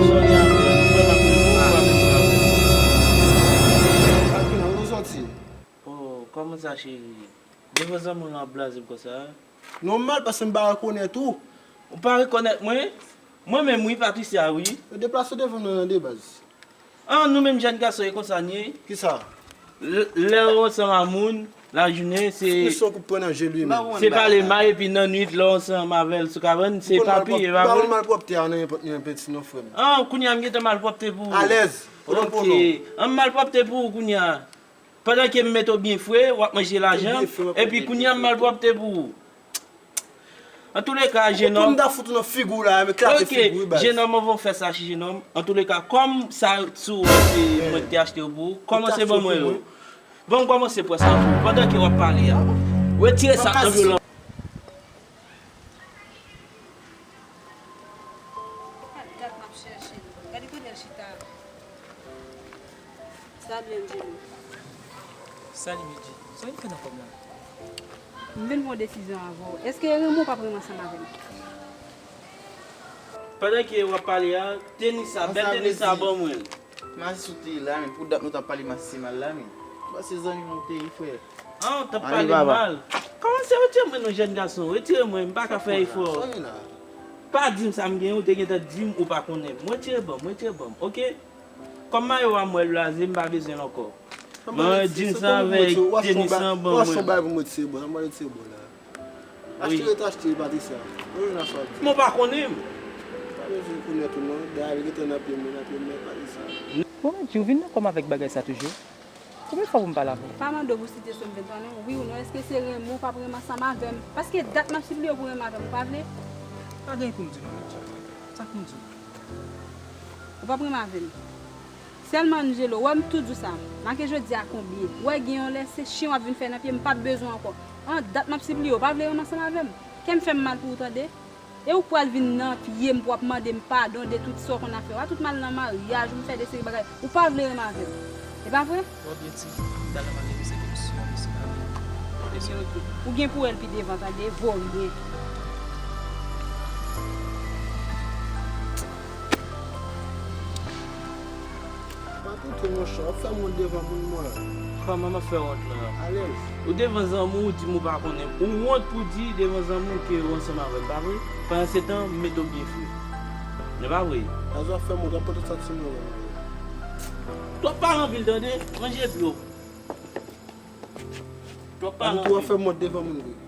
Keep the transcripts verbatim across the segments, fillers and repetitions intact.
Sonya, mwen pa konnen ou pa menm travay. Akina, kote w soti? Oh, kòman sa, cheri? Devan zanmi w lan ap blaze m konsa? Nòmal, paske m pa rekonèt ou. Ou pa rekonèt mwen? Mwen menm wi, Patricia wi. Yo deplase devan nou nan de baz. Ah, nou menm jèn gason, e konsa n ye. Kisa? L-, lè w ansanm a moun, lajounen, se, se pale mal, epi nan nwit, lè w ansanm avè l sou kabann, se papi, e pa vre? Ou konn malpwòpte a nan nenpòt, nenpòt penti non, frè m. Ah, kounye a m gentan malpwòpte pou ou. Alèz. Ou nan pwonon. Ok. An m malpwòpte pou ou kounye a. Pandan ke m mete w byen fre, w ap manje lajan m, epi kounye a m malpwòpte pou ou. Antouleka, jenòm. Pou m ta fout ou nan figi w la, m eklate figi w, baz. Jenòm, anvan w fè sa, jenòm. Antouleka, kòm sa sou ou se mwen ki te achte yo pou ou, kòmanse ban mwen yo. Ban m kòmanse pran sa pou ou, pandan ke w ap pale a. Retire sa nan vyolan. Gad dat m ap chèche l. Gade kote l chita. Salut, Angelo. Salut, Midji. Sa w vin fè nan kòm la? M vin pran desizyon avè w. Èske renmen w p ap renmen ansanm avè m? Pandan ke w ap pale a, tenis sa, bèl tenis sa, ban mwen l. Masi sou te la, men pou dat nou t ap pale masi se mal la, men. Ou pa se zanmi m ou te ye, frè. Ah, w t ap pale mal. Kòmanse retire mwen non, jèn gason. Retire mwen, m pa ka fè efò. Pa di m sa m gen, ou te gentan di m ou pa konnen m. Retire ban m, retire ban m, oke? Kòm mayo a m wè l blaze, m pa bezwen l ankò. Men jins lan avèk tenis lan ban mwen. Ou achte yon bagay pou m retire bò, sa m pral retire bò la. Achte, rete achte, Patricia. Ou jwenn aswa di. Men w pa konnen m. Pa bezwen konnen tou non. Dayè li gentan nan pye mwen, nan pye mwen, Patricia. Bon, Medji, ou vin nan kò m avèk bagay sa toujou? Konbyen fwa pou m pale avè w? Pa mande w pou site Sòm venntwa non. Wi ou non, èske se renmen w p ap renmen ansanm avè m? Paske dat m ap sipliye w pou renmen avè m, ou pa vle? Pa gen pou m di non, Medji. Sa k pou m di w? Ou p ap renmen avè m. Sèlman Angelo, w wè m tou di w sa. Make jodi a konbyen? W wè gen yon lè se chen w ap vin fè nan pye m, m p ap bezwen w ankò. An dat m ap sipliye w, w pa vle renmen ansanm avè m? Kè m fè m mal pou ou tande. E ou k pral vin nan pye m pou w ap mande m padon de tout sa w konn ap fè yo a, tout m al nan maryaj ou m fè de seri bagay. Ou pa vle renmen avè m. E pa vre? W ap byen di, m t al nan maryaj misye ke misye an, misye pa vle. Ebyen oke. Ou gen pou wè l pi devan tande, voryen. Patoutou monchè, w ap fè m wont devan moun mwen. Kòman m ap fè wont la? Alèz. Ou devan zanmi w, ou di m ou pa konnen m. Ou wont pou di devan zanmi w ke ou ansanm avè m, pa vre? Pandansetan, m mete w byen fre. E pa vre? Alèz w ap fè m wont, w ap pote santi mwen wè. Twòp pale anpil tande, manje dlo. Twòp pale anpil. Patoutou w ap fè m wont devan moun vre.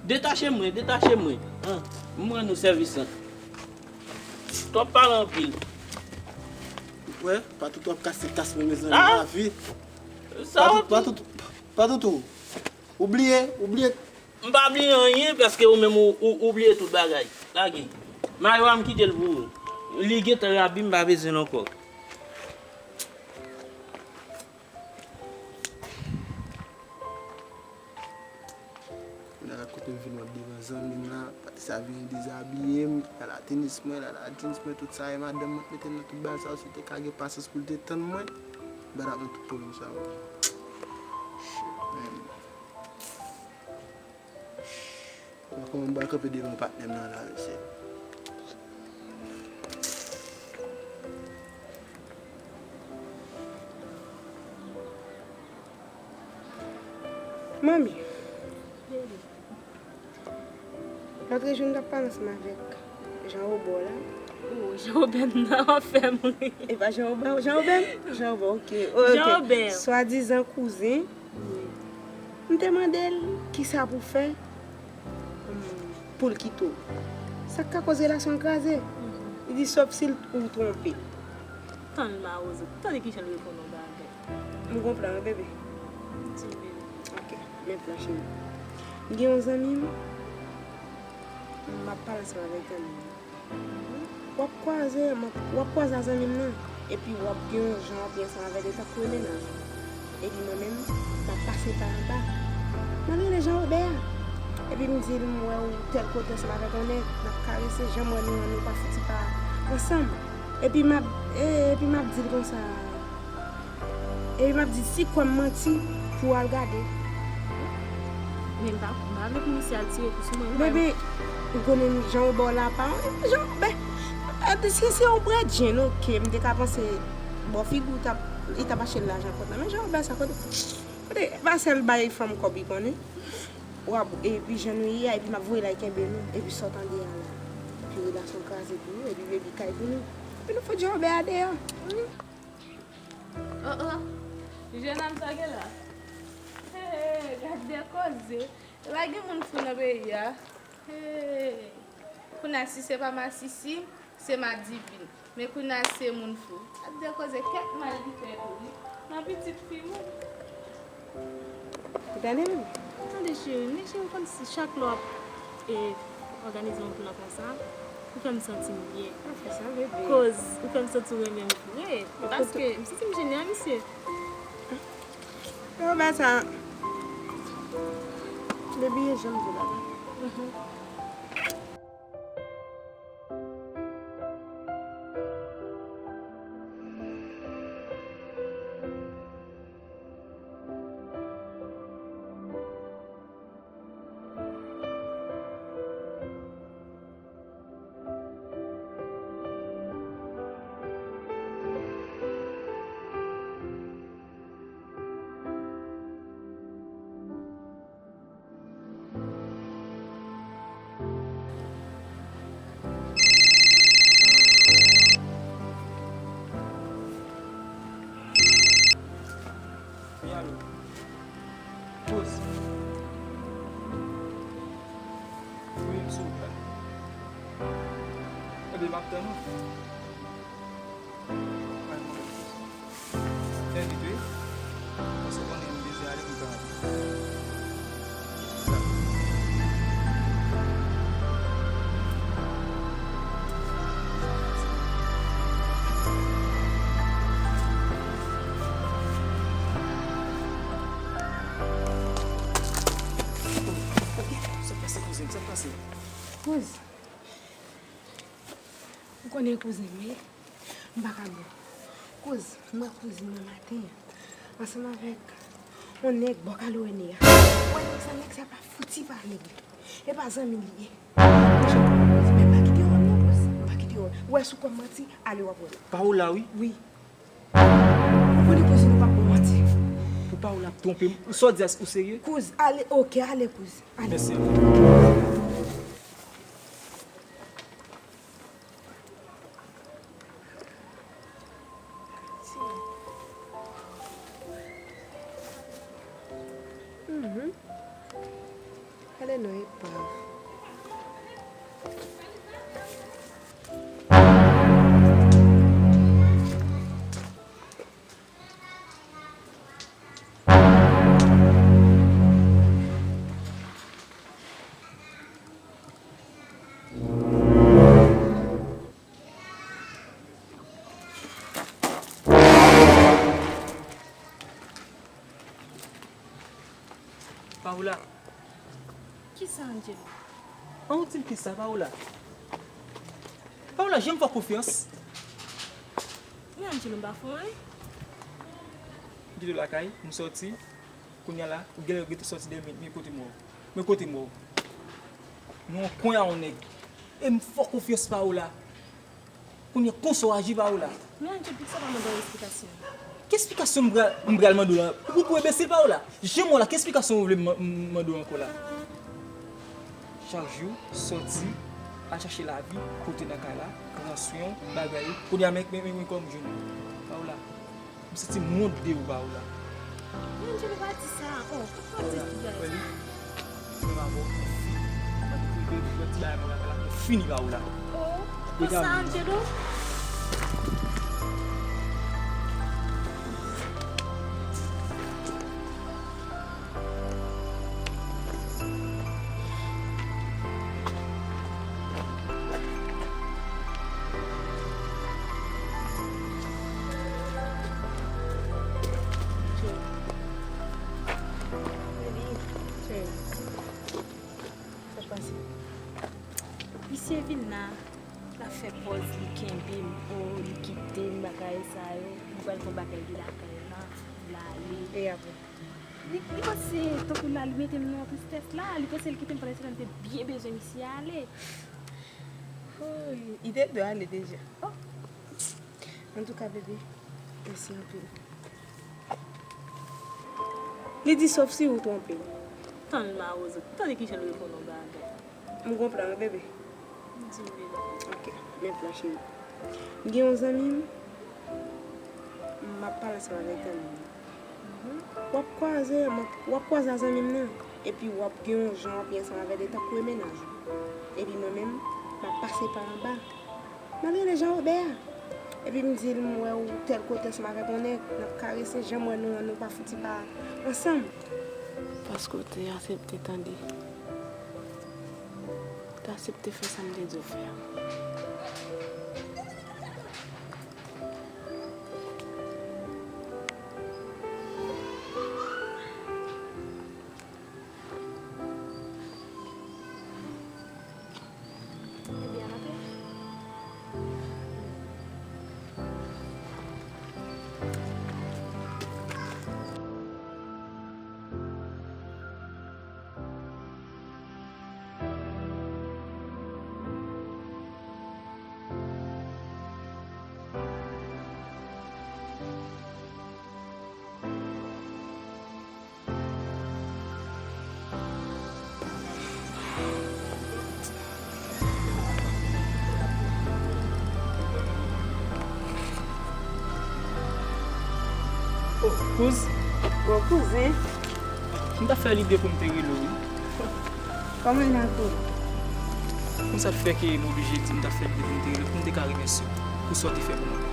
Detache mwen, detache mwen. An, m rann ou sèvis lan. Twòp pale anpil. Ou wè, Patoutou ap kase kas mwen, mezanmi, lavi. Sa w ap di? Patoutou, Patoutou, ou bliye, ou bliye. M pa bliye anyen, paske ou menm ou, ou, ou bliye tout bagay. Lage. Mayo a m kite l pou ou. Li gentan rabi, m pa bezwen l ankò. Nèg la kout M vin wè devan zanmi m la, pati sa vin dezabiye m, l al a tenis mwen, l al a jeans mwen, tout sa, e madanm mwen t mete l nan tout bagay sa yo, si l te ka gen pasyans pou l te tann mwen, m pa t ap nan tout pwoblèm sa yo. Shit, man. Mwen kòman m pral kanpe devan patnè m nan la, mesye. Manmi, lòt jou m t ap pale ansanm avèk Jan Wobò la. Oh, Jan Wobè nan w ap fè m ri. E pa Jan Wobè, Jan Wobè? Jan Wobè, ok. Oh, ok. Jan Wobè. Swadizan kouzen. M te mande l kisa pou fè pou l kite w. Sa k ka koz relasyon an kraze? Li di sòf si l ou twonpe. Tann mawozo, tande kijan l reponn yon bagay. M gon plan wi, bebe. Di m, bebe. Ok, men plan cheri. M gen yon zanmi m, m ap pale ansanm avèk zanmi m. W ap kwaze, w ap kwaze a zanmi m nan, epi w ap gen yon jan w ap gen ansanm avè l, e tankou e mennaj ou. Epi mwen menm, m ap pase pa anba. M al rele Jan Wobè a. Epi m di l, m wè w tèl kote ansanm avèk yon nèg, n ap karese, jan m wè nou an, nou pa fouti pa ansanm. Epi m ap, e, epi m ap di l konsa, Epi m ap di, si kwè m manti, pou w al gade. Men m pa, m pa vle pou misye al tire kou sou mwen, non. Bebe, ou konnen Jan Wobè la pa, Jan Wobè, si se yon bredjenn, ok, m te ka panse, bò figi w t ap, li t ap achte l lajan kont la, men Jan Wobè sa kote, kote, e pa sèl bay fanm kòb li konnen. W ap, epi jan nou ye a, epi m ap voye l al kenbe nou, epi sa w tande a la. Epi relasyon kraze pou nou, epi baby kay pou nou. Epi nou fout Jan Wobè a deyò. Oh, oh. Jennonm sa gen la. Hey, gad de koze. E pa gen moun fou nan peyi a. Hey. Kounye a si se pa masisi, se madivin. Men kounye a se moun fou. Gad de koze, kèk mal li fè tou wi. Nan pitit fi moun. Ou tande menm? Tande cheri, men cheri, ou konn si chak lè w ap, e, òganize yon plan konsa, ou fè m santi m byen. Pa fè sa, bebe. Koz ou fè m santi w renmen m vre. Paske m santi m jene a misye. Yo, ba sa. Bebe, e janm di la. Mhm. Wi, alo. Kouz. Wi, m sou wout la. Ebyen, m ap tann ou. Fè vit wi. Paske w konnen m bezwen ale pou m ka ale. Sa k pase, kouzen? Sa k pase? Kouz. Ou konnen kouzen m ye, m pa ka bon. Kouz, m wè kouzin mwen maten an, ansanm avèk yon nèg bò Kalowene a. Ou wè nèg sa, nèg sa pa fouti pa nèg li. E pa zanmi l li ye. Monchè, kouz, men m pa kite wè m non, kouz. M pa kite wè. Ou wè si w kwè m manti, ale w ap wè l. Paola, wi. Wi. Ou konnen kouzin ou p ap bon manti. Pou Paola ap twonpe m. Sa w di a, ou serye? Kouz, ale, oke, ale, kouz. Ale. Mèsi anpil. Mhm. Ale non, epav. Paola. Kisa Sa, Angelo? An, ou di m kisa, Paola? Paola, janm fè w konfyans. Men Angelo, m pa fè w anyen. M kite w lakay, m sòti. Kounye a la, ou genlè gentan sòti dèyè m, men kote m wè w. Men kote m wè w. Nan yon kwen a yon nèg. E m fè w konfyans, Paola. Kounye a konsa w aji, Paola. Men Angelo, poukisa w pa mande yon esplikasyon? Ki esplikasyon m pral, m pral mande w la? Ou pou enbesil, Paola? Jan m wè w la, ki esplikasyon ou vle m, m mande w ankò la? Chak jou, sòti, al chache lavi, pote nan kay la, pran swen w, bagay ou. Kounye a, men, men, men, men kòman m jwenn ou. Paola, m santi m wont de ou, Paola. Men Angelo, pa di sa. Oh, poukisa w di bagay sa? Mwen avè w, nou fini. Mwen te fini, lòt ti bagay mwen la, mwen fini, Paola. Oh, konsa, Angelo? Baby, chérie. Sa k pase? Misye vin la, l ap fè pòz li kenbe m, o, li kite m, bagay sa yo. Li pral fè yon bagay li lakay la, l ale. E apre? Li, li panse tankou la, li mete m nan tristès la, li panse li kite m pandan se tan m te byen bezwen misye ale. Woy, li te dwe ale deja. Oh. Antouka, bebe, mèsi anpil. Li di, sòf si ou twonpe l. Tann Mawozo, tande kijan l reponn yon bagay. M gon plan wi, bebe. Di m, bebe. Ok, men plan, cheri. M gen yon zanmi m, m ap pale ansanm avèk zanmi m. W ap kwaze, w ap kwaze ak zanmi m nan, epi w ap gen yon jan w ap ye ansanm avè l, e tankou e mennaj ou. Epi mwen menm, m ap pase pa anba. M al rele Jean Robert. Epi m di l, m wè ou tèl kote ansanm avèk yon nèg, n ap karese, jan m wè nou an, nou pa fouti pa ansanm. Paske w te aksepte tande. Ou te aksepte fè sa m te di w fè a. Oh, kouz. Bon, kouzen. M ta fè lide pou m te rele w, wi. Kòman l ap ye? Konsa k fè ke m oblije di m ta fè lide pou m te rele w, pou m te ka remèsye w pou sa w te fè pou mwen.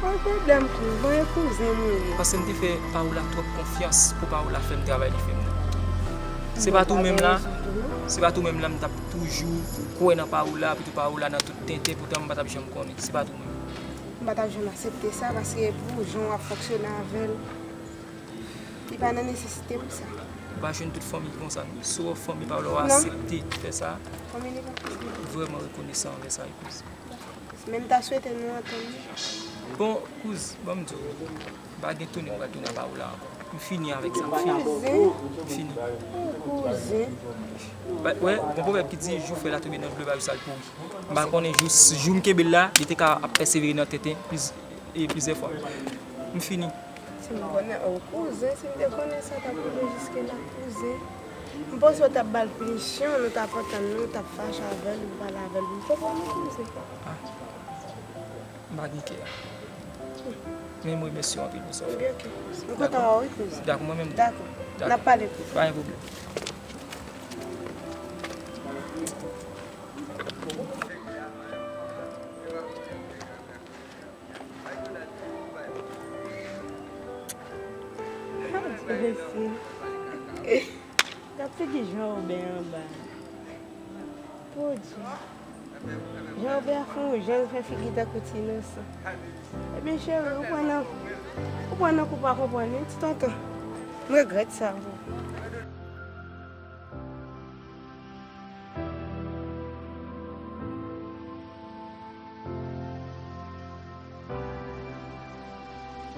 Pa gen pwoblèm, kou, voye kouzen m ou ye. Paske m te fè Paola twòp konfyans pou Paola fè m travay li fè m nan. Se pa tou menm la, se pa tou menm la m t ap toujou kwè nan Paola, epi tou Paola nan tout tenten, poutan m pa t ap janm konnen. Se pa tou menm. M pa t ap janm aksepte sa, paske pou jan w ap fonksyone avè l, li pa nan nesesite pou sa. Ou pa jwenn tout fanmi ki konsa, non. Si w wè fanmi pa w la, w aksepte fè sa. Fanmi li pa posib. Vrèman rekonesan anvè sa, epi. Men m ta swete nou antann nou. Bon, kouz, ban m di w, m pa gen tounen m pral tounen a Paola ankò. M fini avèk sa, m fini. Kouzen. M fini. Kouzen. Ba, wè, gon pwovèb ki di, jou frè la tonbe nan dlo, pa jou sa l pouri. M pa konnen jis jou m kenbe l la, li te ka ap pèsevere nan tenten pliz-, e plizyè fwa. M fini. Si m konnen, o kouzen, si m te konnen sa t ap rive jiske la, kouzen. M panse w t ap ba l presyon, nou t ap antann nou, w t ap fache avè l, ou pale avè l, m konprann ou kouzen. Ah, m pa gen kè a. Men m remèsye w anpil pou sa w fè. Ok, ok. M kontan wè w wi, kouzen. Dakò, mwen menm tou. Dakò. Dakò. N ap pale tou. Pa gen pwoblèm. Gad figi Jean Robert anba. Pwodui. Jean Robert fè yon jèn fè figi tankou ti inosan. Ebyen, cheri, ou pran nan, ou pran nan kou pa konprann, wi, ti tonton. M regrèt sa, wi.